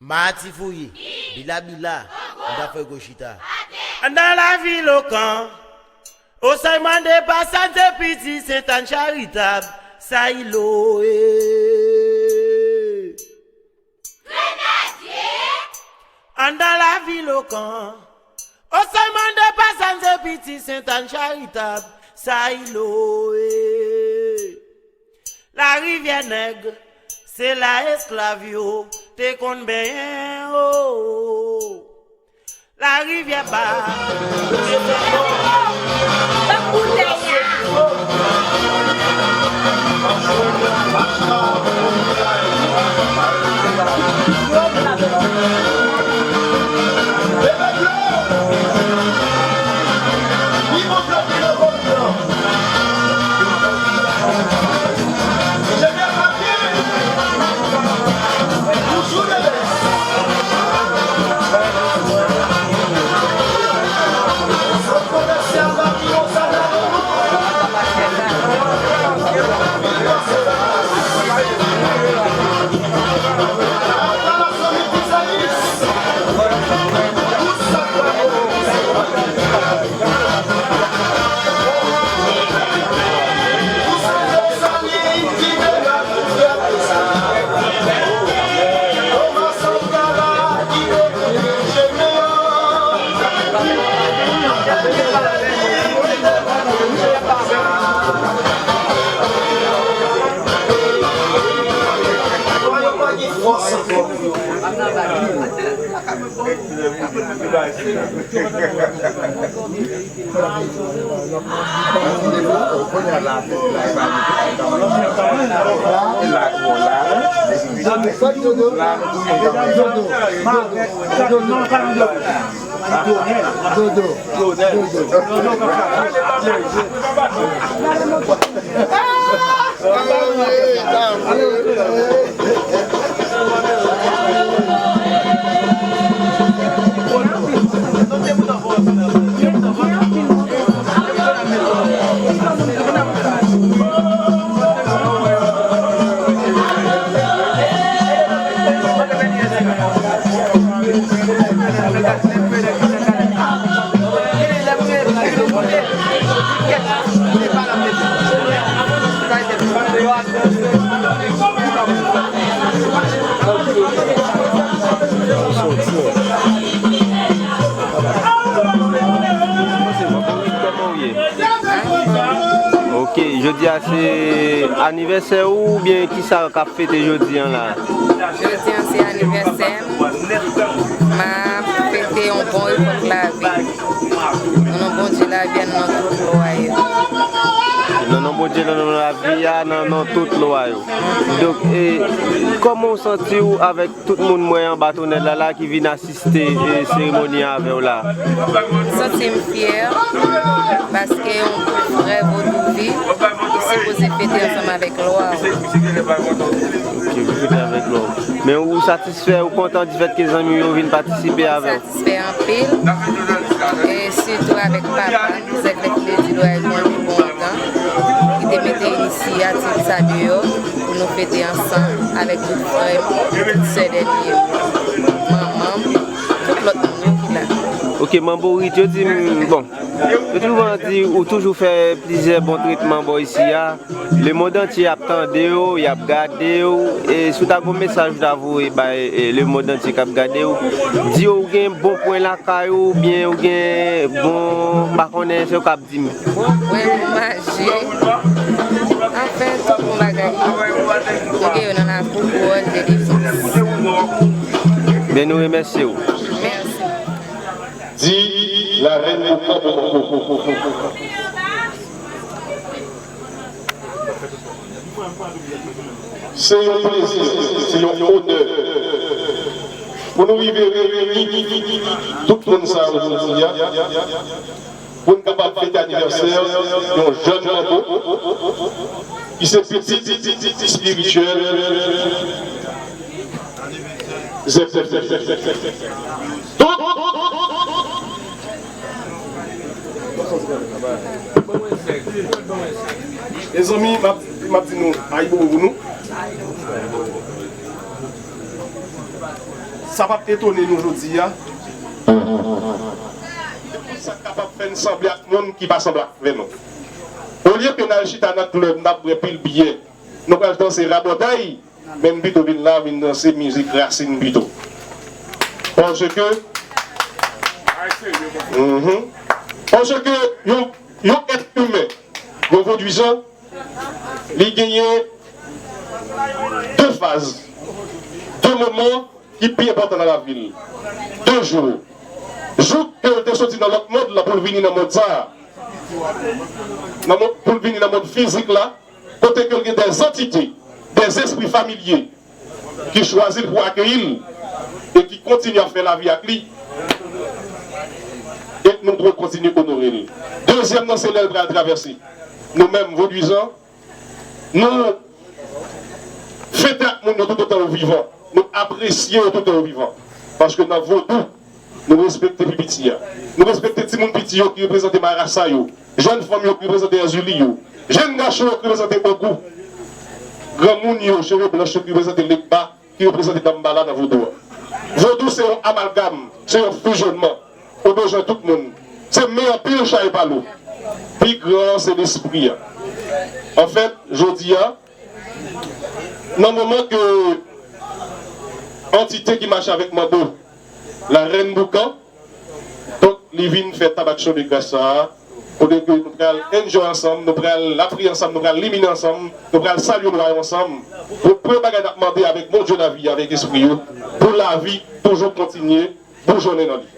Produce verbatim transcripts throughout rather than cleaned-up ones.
Mati fouye, bila bila, m ta fè gwo chita. Anndan lavil Okan, Osay mande pasaj de piti Sentàn Charitab, Sayilo e. Anndan lavil Okan, Osay mande pasaj de piti Sentàn Charitab, Sayilo e. Larivyè Nèg, se la esklav yo te konn benyen, o. Larivyè Ba, se fè. Banm boutèy la. Ok, jodi a se anivèsè ou oubyen kisa k ap fete jodi a la? Jodi a se anivèsè m. M ap fete yon bon repòt lavi. Nan non Bondye lavi a, nan non tout lwa yo. Nan non Bondye, nan non lavi a, nan non tout lwa yo. Donk, e, kòman w santi w avèk tout moun m wè anba tonèl la la ki vin asiste, e, seremoni an avè w la? M santi m fyè, paske yon frè vodouvi ki sipoze fete ansanm avèk lwa. Ok, ou fete avèk lwa. Men ou satisfè, ou kontan difèt ke zanmi w yo vin patisipe avè w? Satisfè anpil, e sitou avèk papa m, Zèk Lèk Ledi Lwa Egon Bongan, ki te mete inisyativ sa deyò pou nou fete ansanm avèk tout frè m, tout sè dènye m, manman m, tout lòt moun yo ki la. Ok, Manbo Rit, yo di m, bon, yo toujou di ou toujou fè plizyè bon tretman bò isi a. Lemonn antye ap tande w, y ap gade w. E si w ta gen yon mesaj ou ta voye bay, e, lemonn antye k ap gade w, di yo ou gen bon pwen lakay ou, oubyen ou gen bon, m pa konnen, se ou k ap di m. Bon pwen, bon maje. Anfen, tout bon bagay. Nou gen yo nan lakou pou Wòl de Defans. Ben, nou remèsye w. Mèsi. Di la reine Okan Momoko. Se yon plezi, se yon onè pou nou rive reyini tout moun sa yo jodi a, pou n kapab fete anivèsè yon jèn manbo ki se pitit espirityèl Zèk Lèk Ledi. Mezanmi, m ap, m ap di nou ayibobo pou nou. Sa p ap etone nou jodi a. Sa kapab fè n sanble ak moun ki pa sanble avè nou. Olye ke n al chita nan klèb, n ap bwè pil byè, nou pral danse rabòday, men n pito vin la, vin danse mizik rasin pito. Paske, mhm. Paske yon, yon èt imen, yon vodwizan, li genyen de faz, de moman ki pi enpòtan nan lavi l. De jou. Jou ke l te soti nan lòt mond lan pou l vini nan mond sa a. Nan mond, pou l vini nan mond fizik la, kote ke l gen dèzantite, dèzespri familye ki chwazi l pou akeyi l e ki kontinye ap fè lavi ak li. E nou dwe kontinye onore l. Dezyèm nan, se lè l pral travèse. Nou menm, vodwizan, nou fete ak moun yo toutotan yo vivan. Nou apresye yo toutotan yo vivan. Paske nan vodou, nou respekte pi piti a. Nou respekte timoun piti yo ki reprezante marasa yo, jèn fanm yo ki reprezante èzili yo, jèn gason yo ki reprezante ogou, granmoun yo, cheve blanch yo ki reprezante legba, ki reprezante danmbala nan vodou a. Vodou se yon amalgam, se yon fizyònman. Ou bezwen tout moun. Se men anpil chay pa lou. Pi gran an se lespri a. Anfèt, jodi a, nan moman ke antite ki mache avèk Manbo, Larèn Boukan, donk, li vin fè tab aksyon de gras sa a, kote ke nou pral enjoy ansanm, nou pral lapri ansanm, nou pral limine ansanm, nou pral salye lwa yo ansanm. Pou premye bagay n ap mande avèk Bondye lavi, avèk espri yo, pou lavi toujou kontinye boujonnen nan li.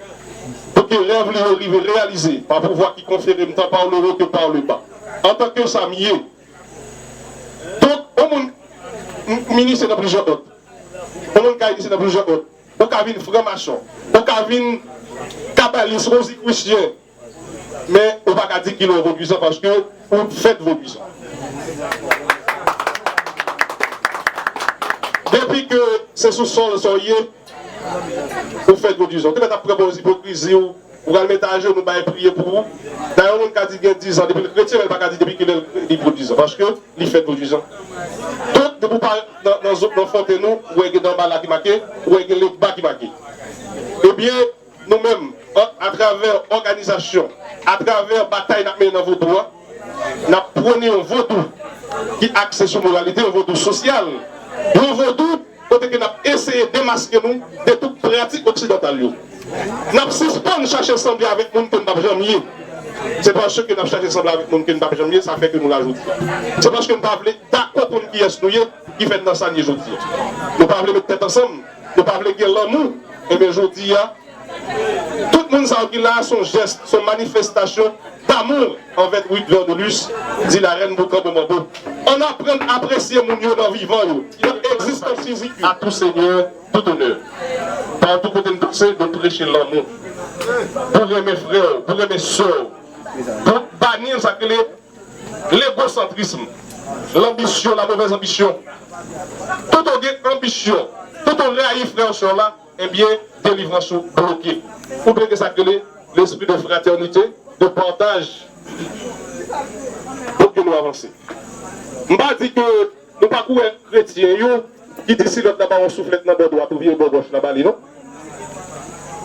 Pou ke rèv li yo rive reyalize pa pouvwa ki konfere m tan par le haut que par le bas. Antanke sa m ye. Donk, yon moun m- m inisye nan plizyè òd. Yon moun ka inisye nan plizyè òd. Ou ka vin franmachon. Ou ka vin kabalis, wozikwisyen. Men ou pa ka di ke w vodwizan paske ou fèt vodwizan. Depi ke se sou sòl sa w ye, ou fèt vodwizan. Ou te mèt ap pran pòz ipokrizi w, ou pral mete ajenou bay priye pou ou. Dayè, yon moun ka di gen diz an depi l kretyen, men l pa ka di depi kilè li vodwizan, paske li fèt vodwizan. Donk, depi w pa nan, nan zot, nan fontenn ou, ou wè gen danmbala ki make, ou wè gen legba ki make. Ebyen, nou menm, an, atravè òganizasyon, atravè batay n ap mennen nan vodou a, n ap pwone yon vodou ki akse sou moralite, yon vodou sosyal, yon vodou kote ke n ap eseye demaske nou de tout pratik oksidantal yo. N ap sispann chache sanble avèk moun ke n p ap janm ye. Se paske n ap chache sanble avèk moun ke n p ap janm ye, sa fè ke nou la jodi a. Se paske n pa vle dakò konn kiyès nou ye, ki fè n nan sa n ye jodi a. Nou pa vle met tèt ansanm, nou pa vle gen lanmou. Ebyen, jodi a, tout moun sa yo ki la a, se yon jès, se yon manifestasyon damou anvè Ruth Vernelus, di Larèn Boukan Bon Manbo. Ann aprann apresye moun yo nan vivan yo, nan egzistans fizik yo. À tout seigneur, tout honneur. Patou kote n pase, nou preche lanmou. Pou renmen frè w, pou renmen sè w. Pou bani sa k rele legosantrism, lanbisyon, la mauvaise ambition. Tout ou gen anbisyon, tout ou rayi frè w, sè w la, ebyen, delivrans ou bloke. Ou dwe gen sa k rele lespri de fratènite, de pataj, pou ke nou avanse. M pa di ke nou pa ka wè kretyen yo ki di si lòt la ba w yon souflèt nan bò dwat ou vire bò gòch la ba li, non.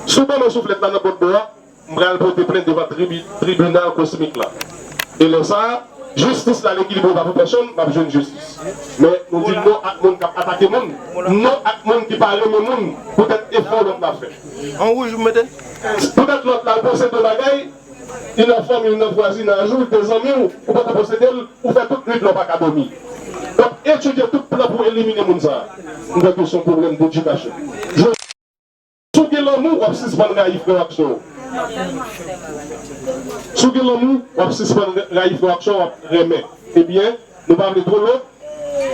Si w ban m yon souflèt la nan bò dwat, m pral pote plent devan tribi-, tribinal kosmik la. E lè sa a, jistis la, lekilibre pa pou pèsonn, m ap jwenn jistis. Men, nou di non ak moun k ap atake moun, non ak moun ki pa renmen moun, poutèt efò lòt la fè. An wouj, ou mete? Poutèt lòt la posede yon bagay, li nan fanmi w, li nan vwazinaj ou, li te zanmi w, ou poko posede l, ou fè tout nuit la, ou pa ka dòmi. Donk, etidye tout plan pou elimine moun sa a. M kwè ke se yon pwoblèm dedikasyon. Si w gen lanmou, w ap sispann rayi frè w ak sè w. Si w gen lanmou, w ap sispann rayi frè w ak sè w, w ap renmen. Ebyen, nou pa vle twò long.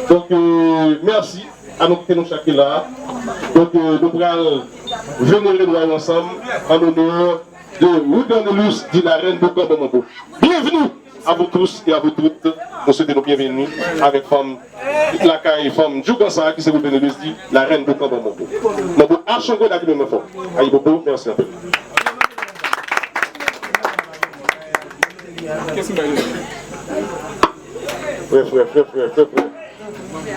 Donk, euh, mèsi a nou ki te nou chak ki la a. Donk, euh, nou pral venere lwa yo ansanm an onè de Ruth Vernelus, di Larèn Boukan Bon Manbo. Bienvenue à vous tous et à vous toutes. Nou swete nou byenveni avèk fanm lakay, fanm djougan sa a ki se Ruth Vernelus, di Larèn Boukan Bon Manbo. Manbo Achongo la ki menm fò. Ayibobo, mèsi anpil. Frè, frè, frè, frè, frè, frè.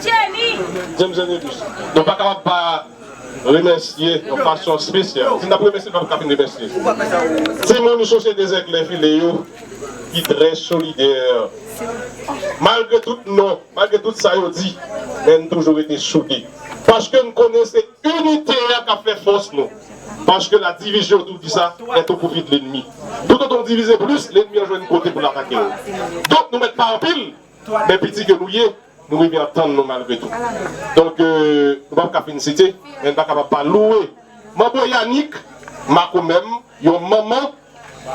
James Vernelus. Nou pa kapab pa remèsye yon fason espesyal. Si n ap remèsye, n p ap ka fin remèsye. Timoun Sosyete Zèklè File yo, ki trè solidè. Malgre tout non, malgre tout sa yo di, men n toujou rete soude. Paske n konnen se inite a k ap fè fòs nou. Paske la division, tou di sa, est au profit de l'ennemi. Toutotan w divize plis, lènmi an jwenn kote pou l atake w. Donk, nou mèt pa anpil, men piti ke nou ye, nou rive antann nou malgre tou. Donk, euh, nou p ap ka fin site, men n pa kapab pa louwe Manbo Yanick, makomè m, yon manman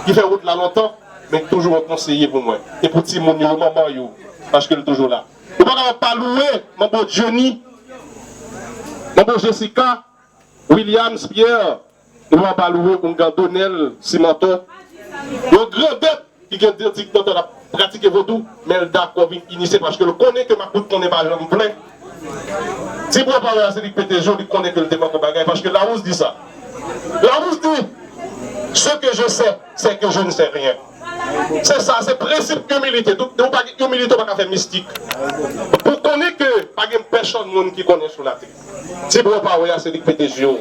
ki fè wout la lontan, men ki toujou yon konseye pou mwen. E pou timoun yo, manman yo, paske l toujou la. Nou pa kapab pa louwe Manbo Johnny, Manbo Jessica, Williams Pierre, nou pa kapab pa louwe oungan Donel Simanton, yon grandèt ki gen de dik lontan l ap pratike vodou, men l dakò vin inisye paske l konnen ke makout konnen pa janm plen. Ti bwa pawòl la, se li k pete je w, li konnen ke l te manke yon bagay, paske Lawous di sa. Lawous di, ce que je sais, c'est que je ne sais rien. Se sa, se prensip imilite. Tout, ou pa gen imilite, ou pa ka fè mistik. Pou konnen ke pa gen pèsonn moun ki konnen sou latè. Ti bwa pawòl la, se li k pete je w.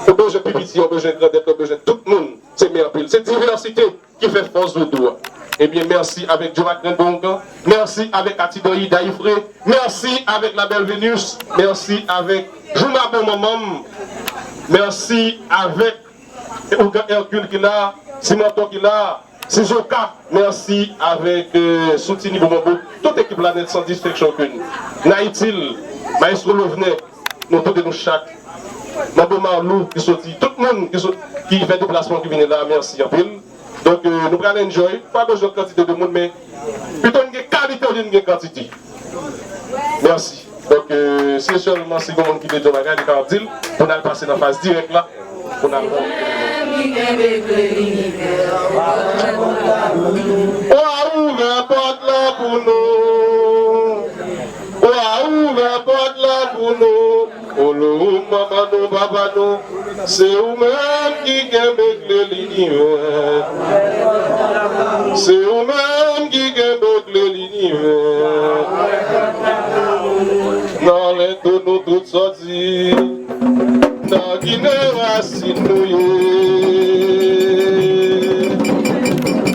Ou bezwen pi piti, ou bezwen grandèt, ou bezwen tout moun. Se men anpil. Se divèsite ki fè fòs vodou a. Ebyen, mèsi avèk Joe Mac Grenbong, mèsi avèk Atidoyi Dayifre, mèsi avèk La Belle Venus, mèsi avèk Jouma Bon Manman m, mèsi avèk Ougan Hercule ki la, Simanton ki la, Sizoka, mèsi avèk, euh, Soutini Bon Manbo, tout ekip Planèt San Distenksyon Queen, Naytil, Maestro Lovner, nou tout e nou chak, Manbo Marlou ki soti, tout moun ki sot, ki fè deplasman ki vini la, mèsi anpil. Donk, euh, nou pral enjoy. Pa bezwen kantite de moun, men pito n gen kalite olye n gen kantite. Mèsi. Donk, euh, se sèlman si gen moun ki vle di yon bagay, li ka di l pou n al pase nan faz dirèk la. Pou n al. Ou a ouvè pòt la pou nou. Ou a ouvè pòt la pou nou. Olowoum, manman nou, papa nou, se ou menm ki kenbe kle linivè. Se ou menm ki kenbe kle linivè. Nan lento nou tout sòti, nan Ginen rasin nou ye.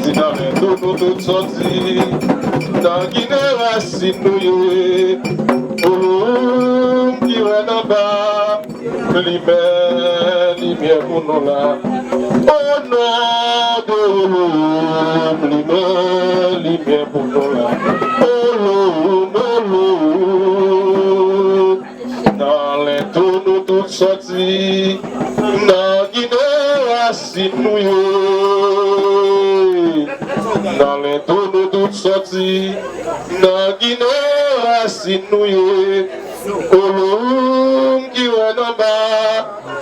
Se nan lento nou tout sòti, nan Ginen rasin nou ye. Olowoum ki wè nan ba, limen limyè pou nou la. O non de Olowoum, limen limyè pou nou la. Olowoum, Olowoum, nan lento nou tout sòti, nan Ginen rasin nou ye. Nan lento nou tout sòti, nan Ginen rasin nou ye. Olowoum ki wè nan ba,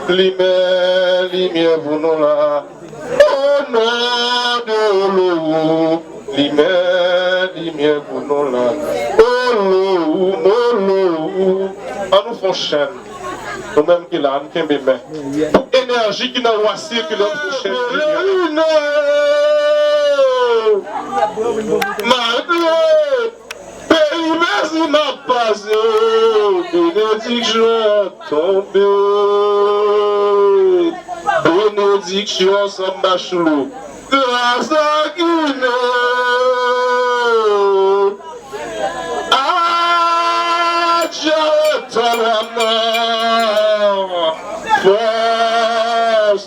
limen limyè pou nou la. O non de Olowoum, limen limyè pou nou la. Olowoum, Olowoum. An nou fè yon chèn. Nou menm ki la, ann kenbe men. Tout enèji ki nan wè a sikile, ann fè yon chèn. Malgre peyi mezi n ap pase, benediksyon an tonbe. Benediksyon Samba Shoulou. Gras a Ginen. Adja Otalama. Fòs.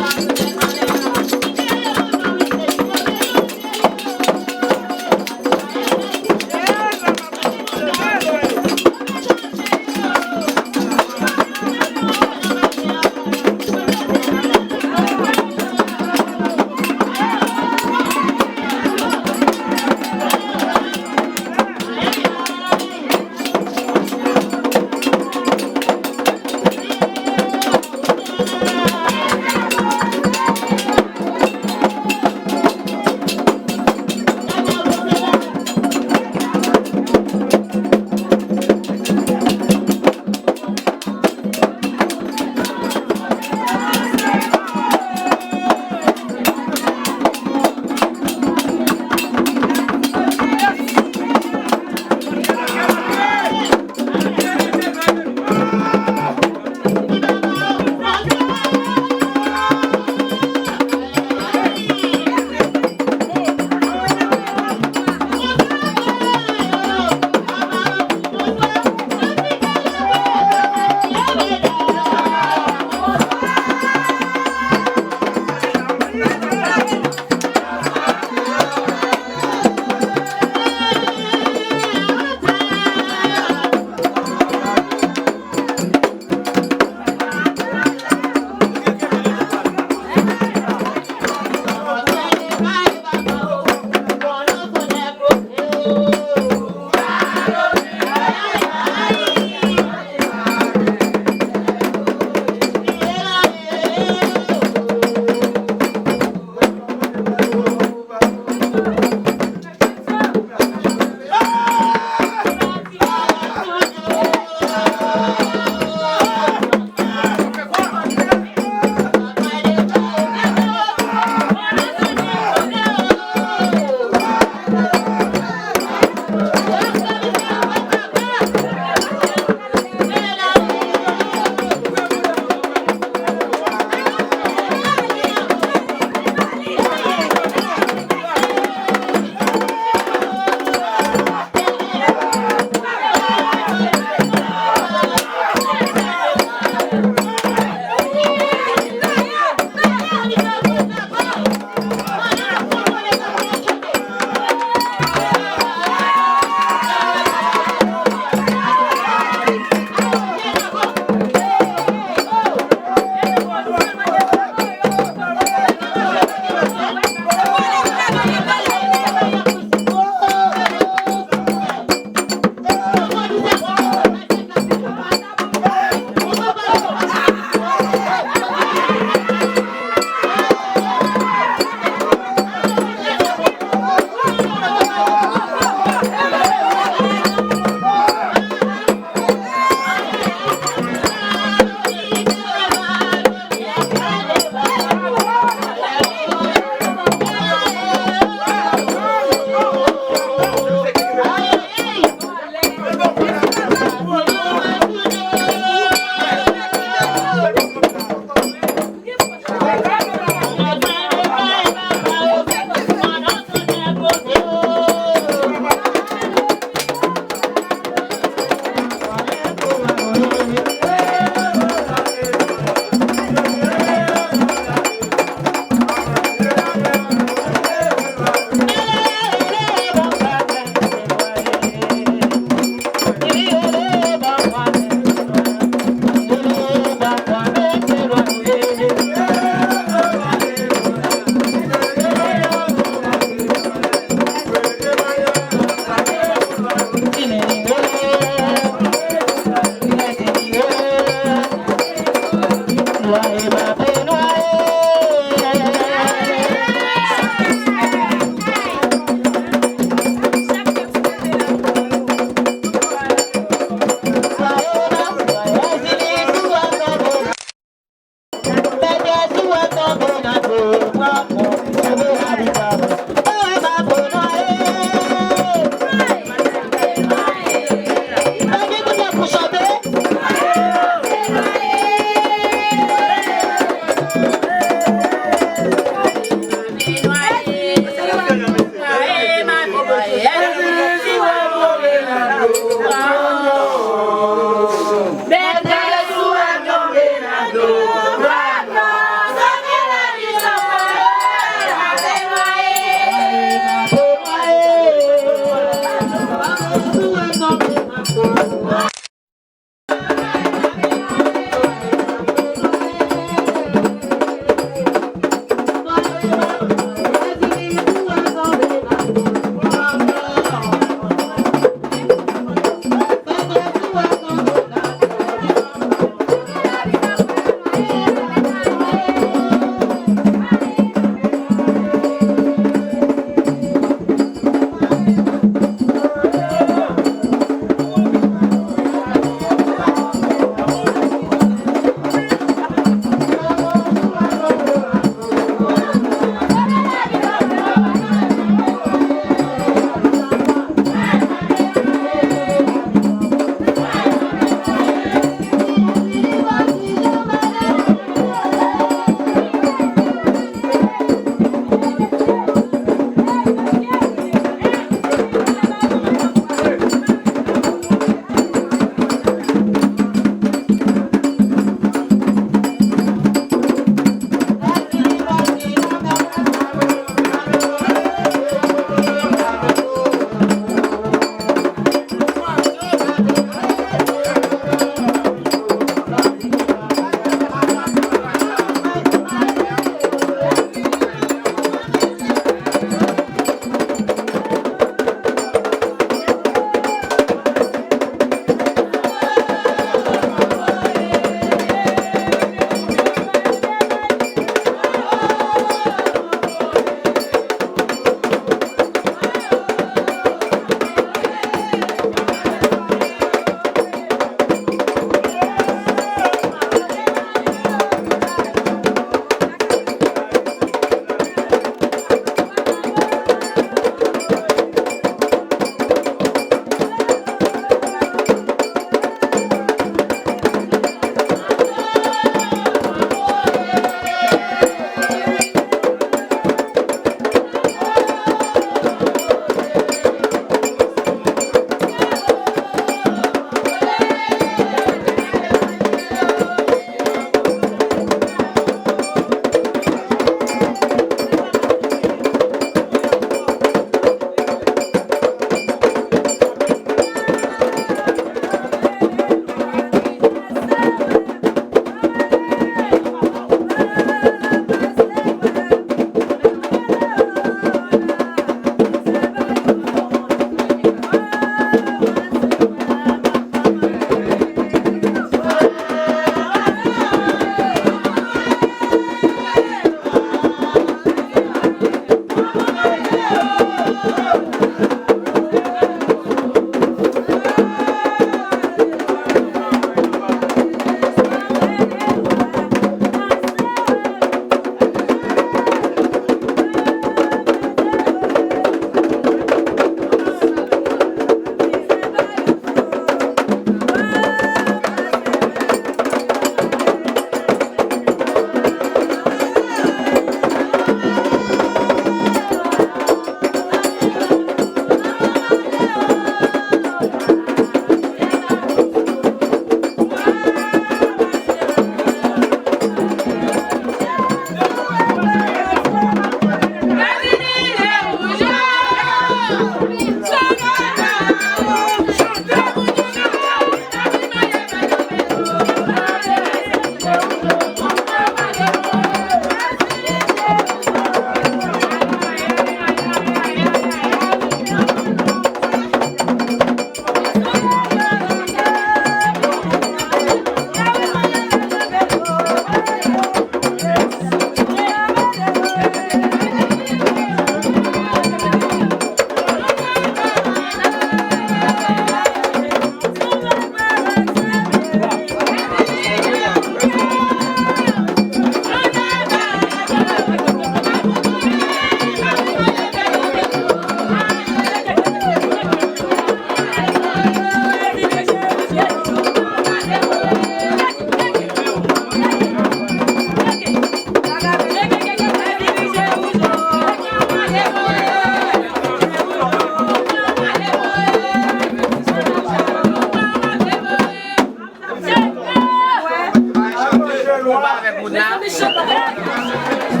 Konba avèk moun la.